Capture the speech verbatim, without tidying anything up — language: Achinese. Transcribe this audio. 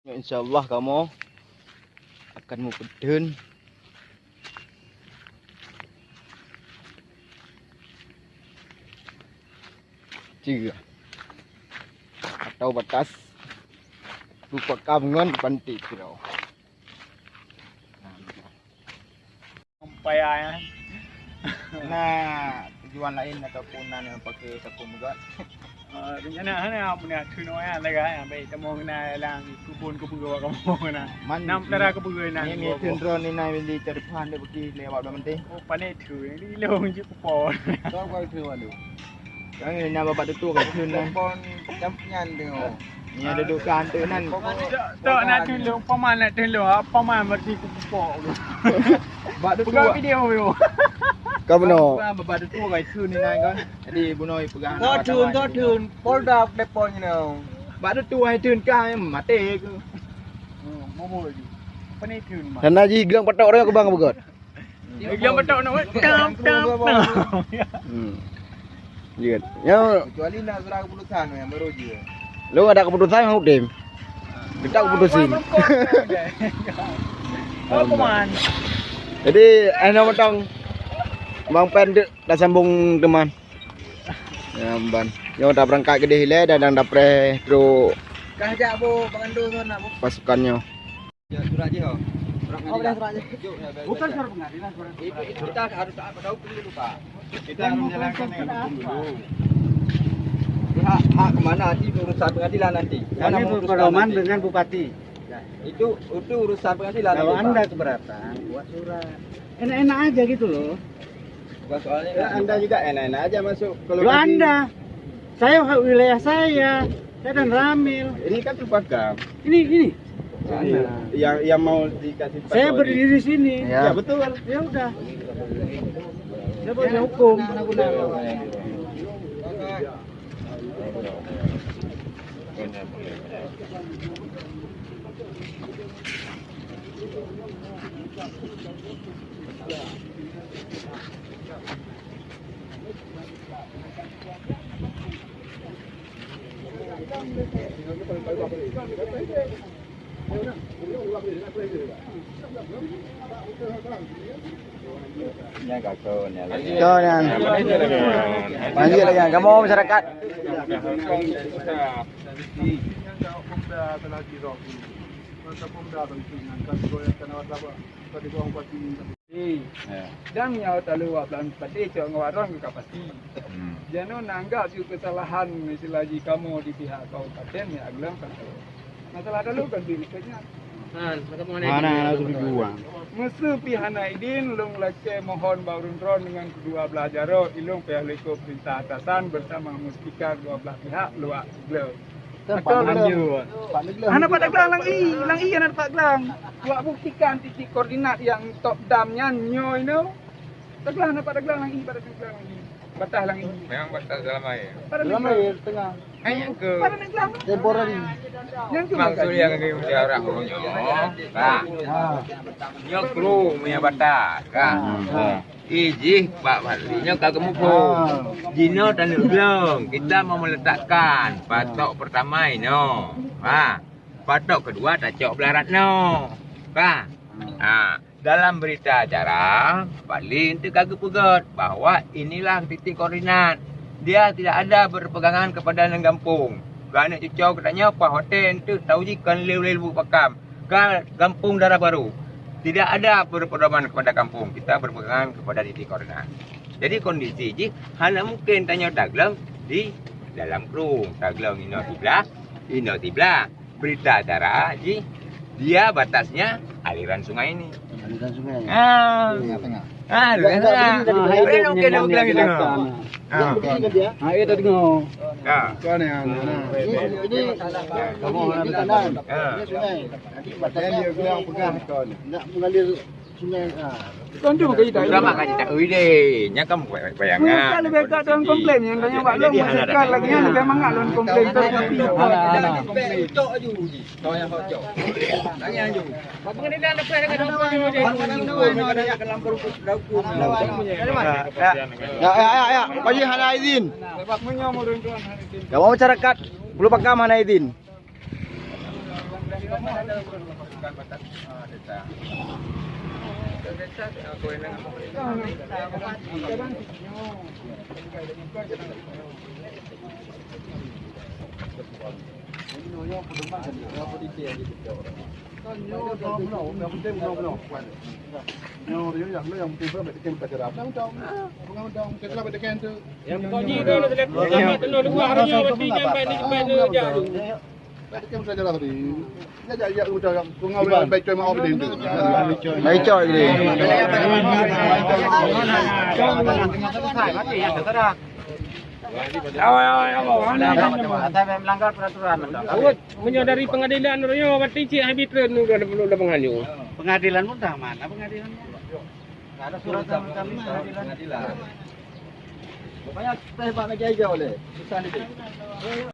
Insya Allah kamoe akan meupeutheun cue atau batas Bupakam ngon Panti Kiro. Payah, ya. Nah, tujuan lain ataupun nan yang pakai sakum juga. Ah, rencana hana, apa ni, tu nak, ya, lagak, ya, baik, temu kena dalam kubun, kubun, kubun, kubun, nah. Man, Nam tara kubun, nah, ni, ni, kubun. Tun drone ni, nah, di depan dia pergi lewat dua menit. Oh, panik tu, ni long je kupon. Tahu kau tu, aduh. Kami na bak tutu ka thon nan. Pon jam nyan tengok. Nya duduk ka hantu nan. Tok, tok nak tulông, paman nak tulông. Ah, paman berarti ku pupok tu. Bak tutu. Pegang video tu. Ka bunoe. Bak tutu ka thon ni nan kan. Jadi bunoe pegang. Ka thon, ka thon. Polda Depok ni. Bak tutu ai thon ka mati ku. Hmm, momo lagi. Apa ni thon, Mak? Sana ji glang patok orang ke bang begot. Yang betok nak, tam, tam, tam. Hmm. Ya kan? Ya. Kecuali nak surat keputusan yang baru je. Lu ada keputusan, Hang Udin? Kita keputusin. Apa man? Jadi, eh, nama tang Bang Pen tu dah sambung teman. Ya, ban. Nyoe dah berangkat keudeh ilée dan dang dapreh trok. Kah jak bu, Bang Ando sana, bu. Pasukan nyoe. Ya, surat jih, oh. Surat pengadilan. Surat jih. Jom, ya, biar baca. Bukan surat pengadilan, surat. Itu, itu kita harus taat pada hukum dulu, Pak. Kita harus menjalankan hukum dulu. Hak, hak ke mana nanti urusan pengadilan nanti. Kami berpedoman dengan bupati. Nah, itu, itu urusan pengadilan nanti, Pak. Kalau anda keberatan, buat surat. Enak-enak aja gitu loh. Bukan soalnya. Ya, anda juga enak-enak aja masuk ke lokasi. Loh, anda. Saya hak wilayah saya. Saya dan Ramil. Ini kan terpakam. Ini, ini. Ini yang, yang mau dikasih. Saya berdiri di sini. Ya, betul. Ya udah. Saya punya hukum. Nyan ka keu nyan. Lanjut lagi. Lanjut lagi. Kamoe masyarakat. Eh, ya. Dan nyoe talu wak blang pati cok ngon warong ka pasti. Hmm. Jinoe nanggap ju kesalahan istilah ji kamoe di pihak kabupaten ya agleng pasti. Masalah talu kan di ikutnya. Mana, mana tu tujuan? Meuseu pih hana idin, lôn lakée mohon bak ureuëng droen dengan kedua belah jaroe, ilôn pih leuko perintah atasan bersama muspika kedua belah pihak luak gleu. Betul, betul. Hana pat glang lang i, lang i hana pat glang. Buat buktikan titik koordinat yang top dam nyan nyoe inoe. Taglang hana pat glang lang i, pat glang lang i. Batas lang i. Memang batas dalam air. Dalam air tengah. Hanya ke temporary. Yang tu maksud yang ke orang nyoe. Nah. Ha. Nyoe kru punya batas. Kan? Ha. Ih, jih Pak Fadli nyoe ka geumuphom. Jinoe taneuk glöng, kita mau meletakkan patok pertama inoe. Ha, patok kedua tacok belah rat noe. Ka? Ha, dalam berita acara, Fadli enteuk ka geupeugöt bahwa inilah titik koordinat. Dia tidak ada berpegangan kepada nan gampông. Keuneuk cuco geutanyoe paih watèe enteuk tauji kon lé-lé lubuk pakam. Ka gampông Dara Barô. Tidak ada berpedoman kepada kampung, kita berpegangan kepada titik koordinat. Jadi kondisi jih hana mungkin tanyoe taglöng di dalam krueng, taglöng inoe siblah, inoe siblah. Berita acara jih dia batasnya aliran sungai ini. Aliran sungai. Ah. Tengah-tengah. Ah, tengah-tengah. Ada mungkin dia bilang gitu. Ah. Ah, iya, tadi dengar. Ah. Ini, ini, ini kanan. Ah. Ini sungai. Jadi batasnya dia bilang pegang. Nak mengalir sungai. Ah. Bukan tu, bukan kita. Udah makan tak ui deh. Nya kan bayangan. Bukan lebih kat dalam komplain yang tanya Pak Long, jadi hana masyarakat lagi yang lebih mangat dalam komplain tu. Hana, hana. Tok aju. Tok yang hot jok. Tanya aju. Ya, ya, ya, ya. Bagi hana izin. Kamoe masyarakat Pulo Pakam hana izin. Yang pokok jih tu, nak selektor sama tenung luar, harusnya berarti nyampai ni, sampai ni, jauh. Baik coy ni. Awai, awai, awai. Melanggar peraturan. Awak meunyoe dari pengadilan, nyoe berarti cik habis treun nunggu dalam, dalam pengadilan. Pengadilan pun dah mana pengadilan? Ada surat dari kami pengadilan. Pokoknya teh bak meja hijau leh. Susah ni.